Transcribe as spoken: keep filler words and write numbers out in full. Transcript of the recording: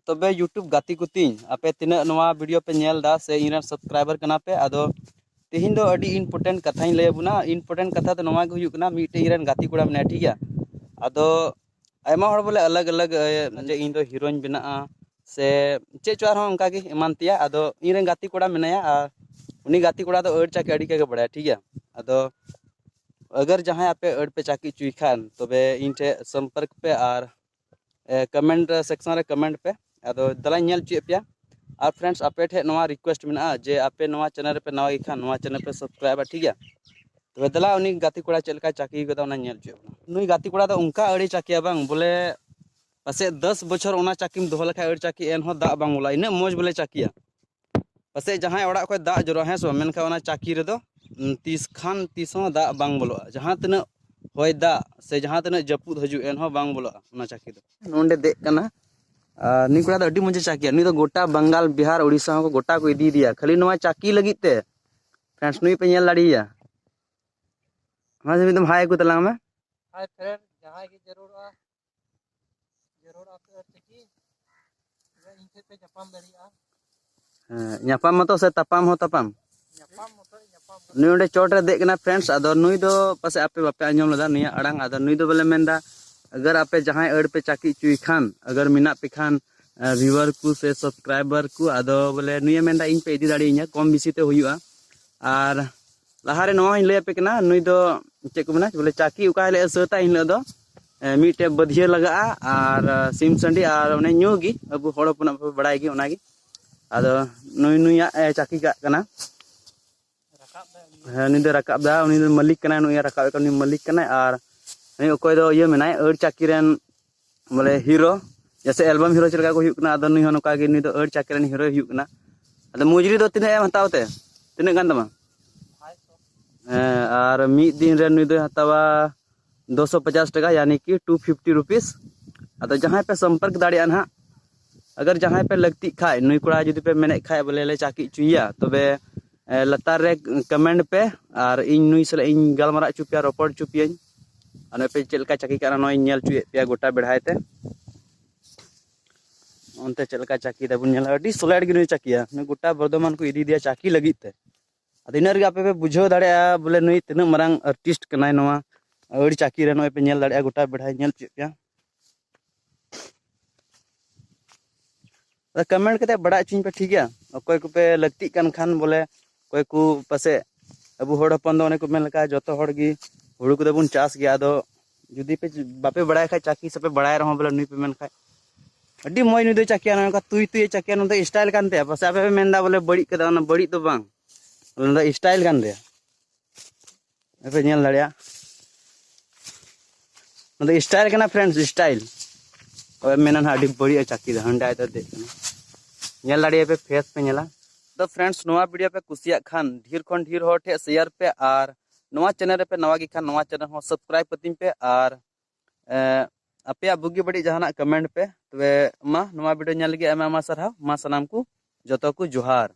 ᱛᱚᱵᱮ YouTube ᱜᱟᱛᱮ ᱠᱚ ᱛᱤᱧ, ᱟᱯᱮ ᱛᱤᱱᱟᱹᱜ ᱱᱚᱣᱟ video ᱯᱮ ᱧᱮᱞ ᱮᱫᱟ ᱥᱮ ᱤᱧ ᱨᱮᱱ subscriber ᱠᱟᱱᱟ ᱯᱮ, ᱟᱫᱚ ᱛᱮᱦᱮᱧ ᱫᱚ ᱟᱹᱰᱤ important ᱠᱟᱛᱷᱟᱧ ᱞᱟᱹᱭ ᱟᱵᱚᱱᱟ᱾ Important ᱠᱟᱛᱷᱟ ᱫᱚ ᱱᱚᱣᱟ ᱜᱮ ᱦᱩᱭᱩᱜ ᱠᱟᱱᱟ, ᱢᱤᱫᱴᱮᱡ ᱤᱧ ᱨᱮᱱ ᱜᱟᱛᱮ ᱠᱚᱲᱟ ᱢᱮᱱᱟᱭᱟ, ᱴᱷᱤᱠ ᱜᱮᱭᱟ᱾ ᱟᱫᱚ ᱟᱭᱢᱟ ᱦᱚᱲ ᱵᱚᱞᱮ ᱟᱞᱟᱜᱽ ᱟᱞᱟᱜᱽ, ᱮ, ᱡᱮ ᱤᱧ ᱫᱚ heroᱧ ᱵᱮᱱᱟᱜᱼᱟ ᱥᱮ ᱪᱮᱫ ᱪᱚ ᱟᱨᱦᱚᱸ ᱚᱱᱠᱟ ᱜᱮ ᱮᱢᱟᱱ ᱛᱮᱭᱟᱜ᱾ ᱟᱫᱚ ᱤᱧ ᱨᱮᱱ ᱜᱟᱛᱮ ᱠᱚᱲᱟ ᱢᱮᱱᱟᱭᱟ, ᱟᱨ ᱩᱱᱤ ᱜᱟᱛᱮ ᱠᱚᱲᱟ ᱫᱚ ᱟᱹᱲ ᱪᱟᱹᱠᱤ ᱟᱹᱰᱤ ᱠᱟᱡᱟᱠ ᱮ ᱵᱟᱲᱟᱭᱟ, ᱴᱷᱤᱠ ᱜᱮᱭᱟ᱾ ᱟᱫᱚ ᱟᱜᱟᱨ ᱡᱟᱦᱟᱸᱭ ᱟᱯᱮ ᱟᱹᱲ ᱯᱮ ᱪᱟᱹᱠᱤ ᱦᱚᱪᱚᱭ ᱠᱷᱟᱱ, ᱛᱚᱵᱮ ᱤᱧ ᱴᱷᱮᱱ ᱥᱚᱢᱯᱚᱨᱠ ᱯᱮ ᱟᱨ, ᱮ, comment section ᱨᱮ comment ᱯᱮ᱾ ᱟᱫᱚ ᱫᱮᱞᱟᱧ ᱧᱮᱞ ᱦᱚᱪᱚᱭᱮᱫ ᱯᱮᱭᱟ᱾ ᱟᱨ friends, ᱟᱯᱮ ᱴᱷᱮᱱ ᱱᱚᱣᱟ request ᱢᱮᱱᱟᱜᱼᱟ ᱡᱮ ᱟᱯᱮ ᱱᱚᱣᱟ channel ᱨᱮᱯᱮ ᱱᱟᱣᱟ ᱜᱮ ᱠᱷᱟᱱ ᱱᱚᱣᱟ channel ᱯᱮ subscribeᱟ, ᱴᱷᱤᱠ ᱜᱮᱭᱟ᱾ ᱛᱚᱵᱮ ᱫᱮᱞᱟ ᱩᱱᱤ ᱜᱟᱛᱮ ᱠᱚᱲᱟ ᱪᱮᱫ ᱞᱮᱠᱟᱭ ᱪᱟᱹᱠᱤ ᱠᱟᱫᱟ ᱚᱱᱟ ᱧᱮᱞ ᱦᱚᱪᱚᱭᱮᱫ ᱵᱚᱱᱟ᱾ ᱱᱩᱭ ᱜᱟᱛᱮ ᱠᱚᱲᱟ ᱫᱚ ᱚᱱᱠᱟ ᱟᱹᱲᱮ ᱪᱟᱹᱠᱤᱭᱟ ᱵᱟᱝ, ᱵᱚᱞᱮ ᱯᱟᱥᱮᱡ ᱫᱚᱥ ᱵᱚᱪᱷᱚᱨ ᱚᱱᱟ ᱪᱟᱹᱠᱤᱢ ᱫᱚᱦᱚ ᱞᱮᱠᱷᱟᱡ ᱟᱹᱲ ᱪᱟᱹᱠᱤ, ᱮᱱᱦᱚᱸ ᱫᱟᱜ ᱵᱟᱝ ᱵᱚᱞᱚᱜᱼᱟ, ᱤᱱᱟᱹᱜ ᱢᱚᱡᱽ ᱵᱚᱞᱮ ᱪᱟᱹᱠᱤᱭᱟ᱾ ᱯᱟᱥᱮᱡ ᱡᱟᱦᱟᱸᱭ ᱚᱲᱟᱜ ᱠᱷᱚᱡ ᱫᱟᱜ ᱡᱚᱨᱚᱜᱼᱟ, ᱦᱮᱸ ᱥᱮ ᱵᱟᱝ, ᱢᱮᱱᱠᱷᱟᱱ ᱚᱱᱟ ᱪᱟᱹᱠᱤ ᱨᱮᱫᱚ, ᱩᱸ, ᱛᱤᱥ ᱠᱷᱟᱱ ᱛᱤᱥ ᱦᱚᱸ ᱫᱟᱜ ᱵᱟᱝ ᱵᱚᱞᱚᱜᱼᱟ᱾ ᱡᱟᱦᱟᱸ ᱛᱤᱱᱟᱹᱜ ᱦᱚᱭ ᱫᱟᱜ ᱥᱮ ᱡᱟᱦᱟᱸ ᱛᱤᱱᱟᱹᱜ ᱡᱟᱹᱯᱩᱫ ᱦᱤᱡᱩᱜ, ᱮᱱᱦᱚᱸ ᱵᱟᱝ ᱵᱚᱞᱚᱜᱼᱟ ᱚᱱᱟ ᱪᱟᱹᱠᱤ ᱫᱚ᱾ ᱱᱚᱸᱰᱮ ᱫᱮᱡ ᱠᱟᱱᱟ᱾ ᱟᱨ ᱱᱩᱭ ᱠᱚᱲᱟ ᱫᱚ ᱟᱹᱰᱤ ᱢᱚᱡᱽ ᱮ ᱪᱟᱹᱠᱤᱭᱟ᱾ ᱱᱩᱭ ᱫᱚ ᱜᱚᱴᱟ ᱵᱟᱝᱜᱟᱞ, ᱵᱤᱦᱟᱨ, ᱩᱲᱤᱥᱥᱟ ᱦᱚᱸ ᱜᱚᱴᱟ ᱠᱚ ᱤᱫᱤᱭᱮᱫᱮᱭᱟ ᱠᱷᱟᱹᱞᱤ ᱱᱚᱣᱟ ᱪᱟᱹᱠᱤ ᱞᱟᱹᱜᱤᱫ ᱛᱮ᱾ Friends, ᱱᱩᱭ ᱯᱮ ᱧᱮᱞ ᱫᱟᱲᱮᱭᱟᱭᱟ᱾ ᱢᱟᱥᱮ ᱢᱤᱫ ᱫᱚᱢ hi ᱟᱠᱚ ᱛᱟᱞᱟᱝ ᱢᱮ᱾ Hi friend, ᱡᱟᱦᱟᱸᱭ ᱜᱮ ᱡᱟᱹᱨᱩᱲᱚᱜᱼᱟ, ᱡᱟᱹᱨᱩᱲᱚᱜᱼᱟ ᱯᱮ ᱟᱨ ᱪᱤᱠᱤ, ᱛᱚᱵᱮ ᱤᱧ ᱴᱷᱮᱱ ᱯᱮ ᱧᱟᱯᱟᱢ ᱫᱟᱲᱮᱭᱟᱜᱼᱟ᱾ ᱦᱮᱸ, ᱧᱟᱯᱟᱢ ᱢᱟᱛᱚ ᱥᱮ ᱛᱟᱯᱟᱢ ᱦᱚᱸ ᱛᱟᱯᱟᱢ᱾ ᱧᱟᱯᱟᱢ ᱢᱚᱛᱚ ᱧᱟᱯᱟᱢ ᱠᱟᱱᱟ᱾ ᱱᱩᱭ ᱚᱸᱰᱮ ᱪᱚᱴ ᱨᱮ ᱫᱮᱡ ᱠᱟᱱᱟ friends, ᱟᱫᱚ ᱱᱩᱭ ᱫᱚ ᱯᱟᱥᱮᱡ ᱟᱯᱮ ᱵᱟᱯᱮ ᱟᱸᱡᱚᱢ ᱞᱮᱫᱟ ᱱᱩᱭᱟᱜ ᱟᱲᱟᱝ, ᱟᱫᱚ ᱱᱩᱭ ᱫᱚ ᱵᱚᱞᱮ ᱢᱮᱱᱫᱟ, ᱟᱜᱟᱨ ᱟᱯᱮ ᱡᱟᱦᱟᱸᱭ ᱟᱹᱲ ᱯᱮ ᱪᱟᱹᱠᱤ ᱦᱚᱪᱚᱭ ᱠᱷᱟᱱ, ᱟᱜᱟᱨ ᱢᱮᱱᱟᱜ ᱯᱮ ᱠᱷᱟᱱ, ᱮ, viewer ᱠᱚ ᱥᱮ subscriber ᱠᱚ, ᱟᱫᱚ ᱵᱚᱞᱮ ᱱᱩᱭᱮ ᱢᱮᱱᱫᱟ ᱤᱧ ᱯᱮ ᱤᱫᱤ ᱫᱟᱲᱮᱭᱟᱹᱧᱟ, ᱠᱚᱢ ᱵᱮᱥᱤ ᱛᱮ ᱦᱩᱭᱩᱜᱼᱟ᱾ ᱟᱨ ᱞᱟᱦᱟᱨᱮ ᱱᱚᱣᱟ ᱦᱚᱧ ᱞᱟᱹᱭ ᱟᱯᱮ ᱠᱟᱱᱟ, ᱱᱩᱭ ᱫᱚ ᱪᱮᱫ ᱠᱚ ᱢᱮᱱᱟ, ᱵᱚᱞᱮ ᱪᱟᱹᱠᱤ ᱚᱠᱟ ᱦᱤᱞᱳᱜ ᱮ ᱥᱟᱹᱛᱟ, ᱮᱱ ᱦᱤᱞᱳᱜ ᱫᱚ, ᱮ, ᱢᱤᱫᱴᱮᱡ ᱵᱟᱹᱫᱷᱭᱟᱹ ᱞᱟᱜᱟᱜᱼᱟ ᱟᱨ, ᱮ, ᱥᱤᱢ ᱥᱟᱺᱰᱤ ᱟᱨ ᱚᱱᱮ ᱧᱩ ᱜᱮ, ᱟᱵᱚ ᱦᱚᱲ ᱦᱚᱯᱚᱱᱟᱜ ᱵᱚ ᱵᱟᱲᱟᱭ ᱜᱮ ᱚᱱᱟᱜᱮ᱾ ᱟᱫᱚ ᱱᱩᱭ ᱱᱩᱭᱟᱜ ᱮ ᱪᱟᱹᱠᱤ ᱠᱟᱜ ᱠᱟᱱᱟ᱾ ᱨᱟᱠᱟᱵ ᱫᱟᱭ ᱩᱱᱤ᱾ ᱦᱮᱸ, ᱩᱱᱤ ᱫᱚ ᱨᱟᱠᱟᱵ ᱫᱟ, ᱩᱱᱤ ᱫᱚ ᱢᱟᱹᱞᱤᱠ ᱠᱟᱱᱟᱭ, ᱱᱩᱭ ᱨᱟᱠᱟᱵ ᱠᱟᱱ ᱩᱱᱤ ᱢᱟᱹᱞᱤᱠ ᱠᱟᱱᱟᱭ᱾ ᱟᱨ ᱱᱩᱭ ᱚᱠᱚᱭ ᱫᱚ ᱤᱭᱟᱹ ᱢᱮᱱᱟᱭ, ᱟᱹᱲ ᱪᱟᱹᱠᱤ ᱨᱮᱱ ᱵᱚᱞᱮ hero, ᱡᱮᱭᱥᱮ album hero ᱪᱮᱫ ᱞᱮᱠᱟ ᱠᱚ ᱦᱩᱭᱩᱜ ᱠᱟᱱᱟ, ᱟᱫᱚ ᱱᱩᱭ ᱦᱚᱸ ᱱᱚᱝᱠᱟ ᱜᱮ, ᱱᱩᱭ ᱫᱚ ᱟᱹᱲ ᱪᱟᱹᱠᱤ ᱨᱮᱱ heroᱭ ᱦᱩᱭᱩᱜ ᱠᱟᱱᱟ᱾ ᱟᱫᱚ ᱢᱩᱡᱽᱨᱤ ᱫᱚ ᱛᱤᱱᱟᱹᱜ ᱮᱢ ᱦᱟᱛᱟᱣ ᱛᱮ? ᱛᱤᱱᱟᱹᱜ ᱜᱟᱱ ᱛᱟᱢᱟ? ᱦᱮᱸ, ᱟᱨ ᱢᱤᱫ ᱫᱤᱱ ᱨᱮ ᱱᱩᱭ ᱫᱚᱭ ᱦᱟᱛᱟᱣᱟ ᱫᱩᱥᱚ ᱯᱚᱪᱟᱥ ᱴᱟᱠᱟ, ᱭᱟᱱᱤ ᱠᱤ two fifty rupees᱾ ᱟᱫᱚ ᱡᱟᱦᱟᱸᱭ ᱯᱮ ᱥᱚᱢᱯᱚᱨᱠ ᱫᱟᱲᱮᱭᱟᱜᱼᱟ ᱱᱟᱦᱟᱜ, ᱟᱜᱟᱨ ᱡᱟᱦᱟᱸᱭ ᱯᱮ ᱞᱟᱹᱠᱛᱤᱜ ᱠᱷᱟᱡ, ᱱᱩᱭ ᱠᱚᱲᱟ ᱡᱩᱫᱤ ᱯᱮ ᱢᱮᱱᱮᱫ ᱠᱷᱟᱡ ᱵᱚᱞᱮ ᱞᱮ ᱪᱟᱹᱠᱤ ᱦᱚᱪᱚᱭᱮᱭᱟ, ᱛᱚᱵᱮ, ᱮ, ᱞᱟᱛᱟᱨ ᱨᱮ comment ᱯᱮ, ᱟᱨ ᱤᱧ ᱱᱩᱭ ᱥᱟᱞᱟᱜ ᱤᱧ ᱜᱟᱞᱢᱟᱨᱟᱣ ᱦᱚᱪᱚ ᱯᱮᱭᱟ, ᱨᱚᱯᱚᱲ ᱦᱚᱪᱚ ᱯᱮᱭᱟᱹᱧ᱾ ᱟᱨ ᱱᱚᱜᱼᱚᱭ ᱯᱮ ᱪᱮᱫ ᱞᱮᱠᱟ ᱪᱟᱹᱠᱤ ᱠᱟᱱᱟ, ᱱᱚᱣᱟᱧ ᱧᱮᱞ ᱦᱚᱪᱚᱭᱮᱫ ᱯᱮᱭᱟ ᱜᱚᱴᱟ ᱵᱮᱲᱦᱟᱭ ᱛᱮ᱾ ᱚᱱᱛᱮ ᱪᱮᱫ ᱞᱮᱠᱟ ᱪᱟᱹᱠᱤ ᱫᱟᱵᱚᱱ ᱧᱮᱞᱟ, ᱟᱹᱰᱤ ᱥᱚᱞᱮᱴ ᱜᱮ ᱱᱩᱭ ᱪᱟᱹᱠᱤᱭᱟ, ᱱᱩᱭ ᱜᱚᱴᱟ ᱵᱚᱨᱫᱷᱚᱢᱟᱱ ᱠᱚ ᱤᱫᱤᱭᱮᱫᱮᱭᱟ ᱪᱟᱹᱠᱤ ᱞᱟᱹᱜᱤᱫ ᱛᱮ᱾ ᱟᱫᱚ ᱤᱱᱟᱹ ᱨᱮᱜᱮ ᱟᱯᱮ ᱯᱮ ᱵᱩᱡᱷᱟᱹᱣ ᱫᱟᱲᱮᱭᱟᱜᱼᱟ ᱵᱚᱞᱮ ᱱᱩᱭ ᱛᱤᱱᱟᱹᱜ ᱢᱟᱨᱟᱝ ᱟᱨᱴᱤᱥᱴ ᱠᱟᱱᱟᱭ ᱱᱚᱣᱟ ᱟᱹᱲ ᱪᱟᱹᱠᱤ ᱨᱮ᱾ ᱱᱚᱜᱼᱚᱭ ᱯᱮ ᱧᱮᱞ ᱫᱟᱲᱮᱭᱟᱜᱼᱟ, ᱜᱚᱴᱟ ᱵᱮᱲᱦᱟᱭ ᱧᱮᱞ ᱦᱚᱪᱚᱭᱮᱫ ᱯᱮᱭᱟ᱾ ᱠᱚᱢᱮᱱᱴ ᱠᱟᱛᱮ ᱵᱟᱲᱟᱭ ᱦᱚᱪᱚᱧ ᱯᱮ, ᱴᱷᱤᱠ ᱜᱮᱭᱟ? ᱚᱠᱚᱭ ᱠᱚᱯᱮ ᱞᱟᱹᱠᱛᱤᱜ ᱠᱟᱱ ᱠᱷᱟᱱ ᱵᱚᱞᱮ, ᱚᱠᱚᱭ ᱠᱚ ᱯᱟᱥᱮᱡ ᱟᱵᱚ ᱦᱚᱲ ᱦᱚᱯᱚᱱ ᱫᱚ ᱚᱱᱮ ᱠᱚ ᱢᱮᱱ ᱞᱮᱠᱟ ᱡᱚᱛᱚ ᱦᱚᱲ ᱜᱮ ᱦᱩᱲᱩ ᱠᱚᱫᱚ ᱵᱚᱱ ᱪᱟᱥ ᱜᱮᱭᱟ᱾ ᱟᱫᱚ ᱡᱩᱫᱤ ᱯᱮ ᱵᱟᱯᱮ ᱵᱟᱲᱟᱭ ᱠᱷᱟᱡ ᱪᱟᱹᱠᱤ, ᱥᱮ ᱯᱮ ᱵᱟᱲᱟᱭ ᱨᱮᱦᱚᱸ ᱵᱚᱞᱮ ᱱᱩᱭ ᱯᱮ ᱢᱮᱱ ᱠᱷᱟᱡ, ᱟᱹᱰᱤ ᱢᱚᱡᱽ ᱱᱩᱭ ᱫᱚᱭ ᱪᱟᱹᱠᱤᱭᱟ, ᱱᱚᱝᱠᱟ ᱛᱩᱭ ᱛᱩᱭ ᱮ ᱪᱟᱹᱠᱤᱭᱟ, ᱱᱚᱣᱟ ᱫᱚ ᱥᱴᱟᱭᱤᱞ ᱠᱟᱱ ᱛᱟᱭᱟ᱾ ᱯᱟᱥᱮᱡ ᱟᱯᱮ ᱯᱮ ᱢᱮᱱᱫᱟ ᱵᱚᱞᱮ ᱵᱟᱹᱲᱤᱡ ᱠᱟᱫᱟ, ᱚᱱᱟ ᱵᱟᱹᱲᱤᱡ ᱫᱚ ᱵᱟᱝ, ᱚᱱᱟ ᱫᱚ ᱥᱴᱟᱭᱤᱞ ᱠᱟᱱ ᱛᱟᱭᱟ᱾ ᱯᱮ ᱧᱮᱞ ᱫᱟᱲᱮᱭᱟᱜᱼᱟ, ᱚᱱᱟ ᱫᱚ ᱥᱴᱟᱭᱤᱞ ᱠᱟᱱᱟ ᱯᱷᱨᱮᱱᱰᱥ, ᱥᱴᱟᱭᱤᱞ᱾ ᱚᱠᱚᱭ ᱢᱮᱱᱟ ᱱᱟᱦᱟᱜ ᱟᱹᱰᱤ ᱵᱟᱹᱲᱤᱡ ᱮ ᱪᱟᱹᱠᱤᱭᱟ, ᱦᱟᱸᱰᱮ ᱟᱡ ᱫᱚ ᱫᱮᱡ ᱠᱟᱱᱟ᱾ ᱧᱮᱞ ᱫᱟᱲᱮᱭᱟᱜᱼᱟ ᱯᱮ, ᱯᱷᱮᱥ ᱯᱮ ᱧᱮᱞᱟ᱾ ᱛᱚ ᱯᱷᱨᱮᱱᱰᱥ, ᱱᱚᱣᱟ ᱵᱷᱤᱰᱤᱭᱳ ᱯᱮ ᱠᱩᱥᱤᱭᱟᱜ ᱠᱷᱟᱱ ᱰᱷᱮᱨ ᱠᱷᱚᱱ ᱰᱷᱮᱨ ᱦᱚᱲ ᱴᱷᱮᱱ ᱥᱮᱭᱟᱨ ᱯᱮ, ᱟᱨ ᱱᱚᱣᱟ ᱪᱮᱱᱮᱞ ᱨᱮᱯᱮ ᱱᱟᱣᱟ ᱜᱮ ᱠᱷᱟᱱ ᱱᱚᱣᱟ ᱪᱮᱱᱮᱞ ᱦᱚᱸ ᱥᱟᱵᱥᱠᱨᱟᱭᱤᱵ ᱠᱟᱹᱛᱤᱧ ᱯᱮ, ᱟᱨ ᱮ, ᱟᱯᱮᱭᱟᱜ ᱵᱩᱜᱤ ᱵᱟᱹᱲᱤᱡ ᱡᱟᱦᱟᱱᱟᱜ ᱠᱚᱢᱮᱱᱴ ᱯᱮ᱾ ᱛᱚᱵᱮ ᱢᱟ, ᱱᱚᱣᱟ ᱵᱷᱤᱰᱤᱭᱳ ᱧᱮᱞ ᱞᱟᱹᱜᱤᱫ ᱟᱭᱢᱟ ᱟᱭᱢᱟ ᱥᱟᱨᱦᱟᱣ᱾ ᱢᱟ ᱥᱟᱱᱟᱢ ᱠᱚ ᱡᱚᱛᱚ ᱠᱚ ᱡᱚᱦᱟᱨ᱾